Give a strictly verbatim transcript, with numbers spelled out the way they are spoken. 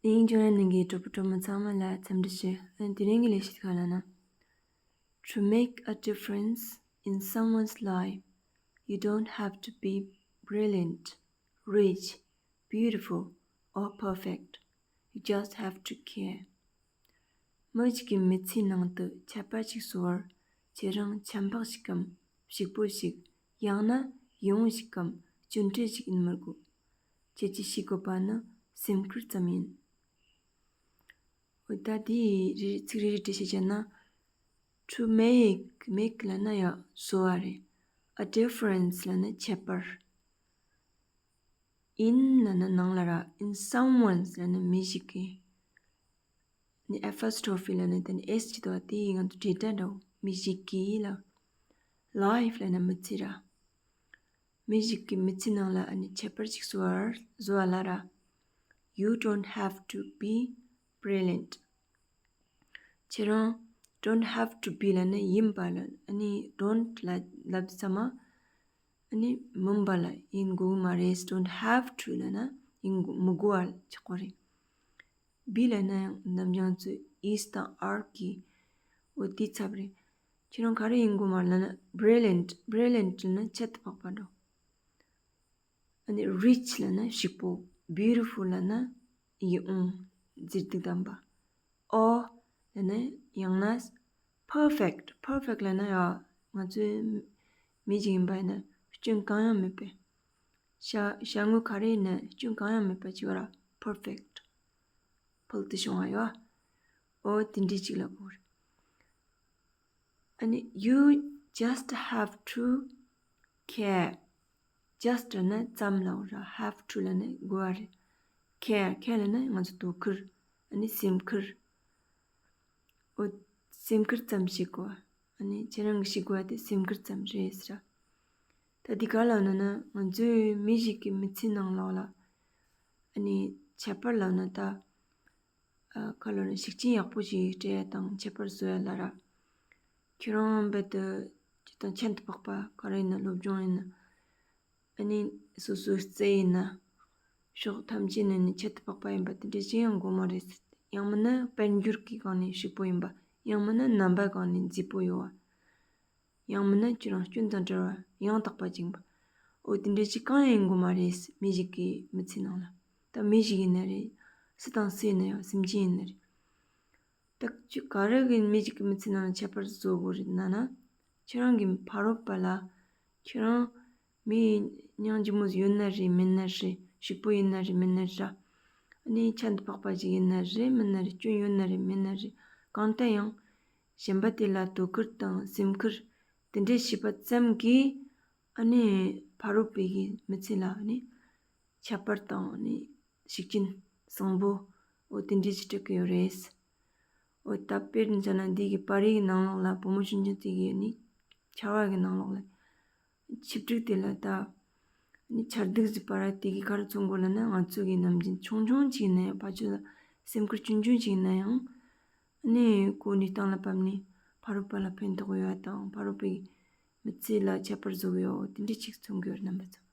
དེ་རིང་ཁྱོད་རང་ནང་གི་གྲོགས་པོ་གྲོགས་མོ་ཚང་མ་ལ་འཚམས་འདྲི་ཞུ། ཨ་དེ་རིང་གི་ལས་གཞི་ག་ལབ་ན། To make a difference in someone's life, you don't have to be brilliant, rich, beautiful, or perfect. You just have to care. མི་ཞིག་གི་མི་ཚེའི་ནང་དུ་ཁྱད་པར་ཞིག་བཟོ་བར་ཁྱེད་རང་ཁྱད་འཕགས་ཤིག་གམ་ཕྱུག་པོ་ཞིག་ཡང་ན་ཡིད་འོང་ཞིག་གམ་སྐྱོན་བྲལ་ཞིག་ཡིན་མི་དགོས། ཁྱེད་ཀྱིས་ཤེས་དགོས་པ་ནི་སེམས་ཁུར་ཙམ་ཡིན། འོ་ད་དེའི་རེ་ཚིག་རེ་རེ་བྲིས་བྱས་བྱས་ན། To make, make ལབ་ན་ཡང་བཟོ་བ་རེད། A difference ལབ་ན་ཁྱད་པར། In ལབ་ན་ནང་ལ་ར། In someone's ལབ་ན་མི་ཞིག་གི། ནི་apostrophe ལབ་ན་དེ་ནི་S གཅིག་འདུག་པ། དེ་ཡིས་ང་ཚོ་འབྲེལ་སྒྲ་འདྲ་བོ། མི་ཞིག་གི་ལ། Life ལབ་ན་མི་ཚེ་ར། མི་ཞིག་གི་མི་ཚེ་ནང་ལ་ཨ་ནི་ཁྱད་པར་ཅིག་བཟོ་བར་བཟོ་བ་ལ་ར། You don't have to be brilliant. ཁྱེད་རང་don't have to be ལབ་ན་ཡིན་པ་ལ། ཨ་ནི་don't ལ་ལབ་ཙམ་མ། ཨ་ནི་མིན་པ་ལ་ཡིན་དགོས་མ་རེད། Don't have to ལབ་ན་ཡིན་དགོས་མི་དགོས་པ་ཆགས་པ་རེད། Be ལབ་ན་ཡང་ནམ་རྒྱུན་ཚོས་is དང་are གི་འོ་དེའི་ཚབ་རེད། ཁྱེད་རང་ག་རེ་ཡིན་དགོས་མ་རེད་ལབ་ན། Brilliant, brilliant ལབ་ན་ཁྱད་དུ་འཕགས་པ་འདྲ། ཨ་ནི་rich ལབ་ན་ཕྱུག་པོ། Beautiful ལབ་ན་ཡིད་འོང་། མཛེས་སྡུག་ལྡན་པ། Or ལབ་ན་ཡང་ན། Perfect, perfect ལབ་ན་ཡང་ང་ཚོའི་མི་ཞིག་ཡིན་པ་ཡིན་ན་སྐྱོན་གང་ཡང་མེད་པའི། བྱ་བྱ་དངོས་ག་རེ་ཡིན་ན་སྐྱོན་གང་ཡང་མེད་པ་ཅིག་ཡོད་ར། Perfect. ཕུལ་དུ་བྱུང་བ་ཡོད། འོ་དེ་འདྲའི་ཅིག་ལ་གོ་རེད། ཨ་ནི་you just have to care. Just ལབ་ན་ཙམ་ལབ་ར། Have to ལབ་ན་དགོས་པ་རེད། Care, care ལབ་ན་ང་ཚོ་དོ་ཁུར། ཨ་ནི་སེམས་ཁུར། འོ་སེམས་ཁུར་ཙམ་བྱེད་དགོས། ཨ་ནི་ཁྱེད་རང་གིས་བྱེད་དགོས་པ་དེ་སེམས་ཁུར་ཙམ་རེད་ཟེར། ད་འདི་ག་ལབ་ན་ན་ང་ཚོའི་མི་ཞིག་གི་མི་ཚེ་ནང་ལོགས་ལ། ཨ་ནི་ཁྱད་པར་ལབ་ན་ད། ཨ་ག་ལབ་ན་ཤུགས་རྐྱེན་ཡག་པོ་ཞིག་སྤྲད་ཡ་དང་ཁྱད་པར་བཟོ་ཡ་ལ་ར། ཁྱེད་རང་རྦད་དེ་ཅི་དང་ཁྱད་དུ་འཕགས་པ་ག་རེ་ཡིན་ན། སློབ་སྦྱོང་ཡིན་ན། ཨ་ནི་སོ་སོའི་རྩལ་ཡིན་ན། ཕྱོགས་ཐམས་ཅད་ནས་ནི་ཁྱད་དུ་འཕགས་པ་ཡིན་པ་དེ་འདྲ་ཅི་ཡང་དགོས་མ་རེད་ཟེར། ཡང་མིན་ན་དཔལ་འབྱོར་གྱི་སྒང་ནས་ཕྱུག་པོ་ཡིན་པ། ཡང་མིན་ན་རྣམ་པའི་སྒང་ནས་མཛེས་པོ་ཡོད་པ། ཡང་མིན་ན་ཁྱེད་རང་སྐྱོན་དང་བྲལ་བ་ཡང་དག་པ་ཅིག་ཡིན་པ། འོ་དེ་འདྲ་ཅིག་གང་ཡང་ཡིན་དགོས་མ་རེད་ཟེར། མི་ཞིག་གི་མི་ཚེ་ནང་ལ། ད་མི་ཞིག་ཡིན་ན་རེད། སུ་དང་སུ་ཡིན་ན་ཡང་། སེམས་ཅན་ཡིན་ན་རེད། ད་ཁྱོད་ག་རེ་གི་མི་ཞིག་གི་མི་ཚེ་ནང་ལ་ཁྱད་པར་བཟོ་དགོས་རེད་ན་ན། ཁྱེད་རང་གི་ཕ་རོལ་པ་ལ། ཁྱེད་རང་མི་སྙིང་རྗེ་མོ་ཡོད་ན་རེད་མིན་ན་རེད། ཕྱུག་པོ་ཡིན་ན་རེད་མིན་ན་རེད། ཨ་ནི་ཁྱད་དུ་འཕགས་པ་ཞིག་ཡིན་ན་རེད་མིན་ན་རེད། སྐྱོན་ཡོད་ན་རེད་མིན་ན་རེད། གང་ལྟར་ཡང་གཞན་པ་དེ་ལ་དོ་ཁུར་དང་སེམས་ཁུར་དེ་འདྲས་བྱས་པ་ཙམ་གྱིས། ཨ་ནི་ཕ་རོལ་པའི་གི་མི་ཚེ་ལ་ཨ་ནི་ཁྱད་པར་དང་ནི་ཤུགས་རྐྱེན་བཟང་པོ་འོ་དེ་འདྲས་ཅིག་སྤྲད་ཀྱི་ཡོད་རེད། འོ་ད་དཔེར་མཚོན་ན་འདི་གི་པར་རིས་ནང་ལོགས་ལ་བུ་མོ་ཆུང་ཆུང་དེ་གི་ནི་ཆར་པ་གི་ནང་ལོགས་ལ་ཆིབས་བསྒྲིགས་དེ་ལ་ད་ནི་ཆར་གདུགས་ཟེར་པ་ར། དེ་གི་ག་རེ་མཚོན་གོ་ལབ་ན། ང་ཚོ་གི་ནམ་རྒྱུན་ཆུང་ཆུང་ཅིག་ནས་ཕ་ཆོས་ལ་སེམས་ཁུར་ཆུང་ཆུང་ཅིག་ན་ཡང་ནི་གོ་ནི་སྟངས་ལ་བབས་ནས་ཕ་རོལ་པ་ལ་ཕན་ཐོགས་ཡོད་དང་ཕ་རོལ་པའི་མི་ཚེ་ལ་ཁྱད་པར་བཟོ་གི་ཡོད། དེ་འདྲ་ཅིག་མཚོན་གི་ཡོད་རྣམ་པ་ཚོ།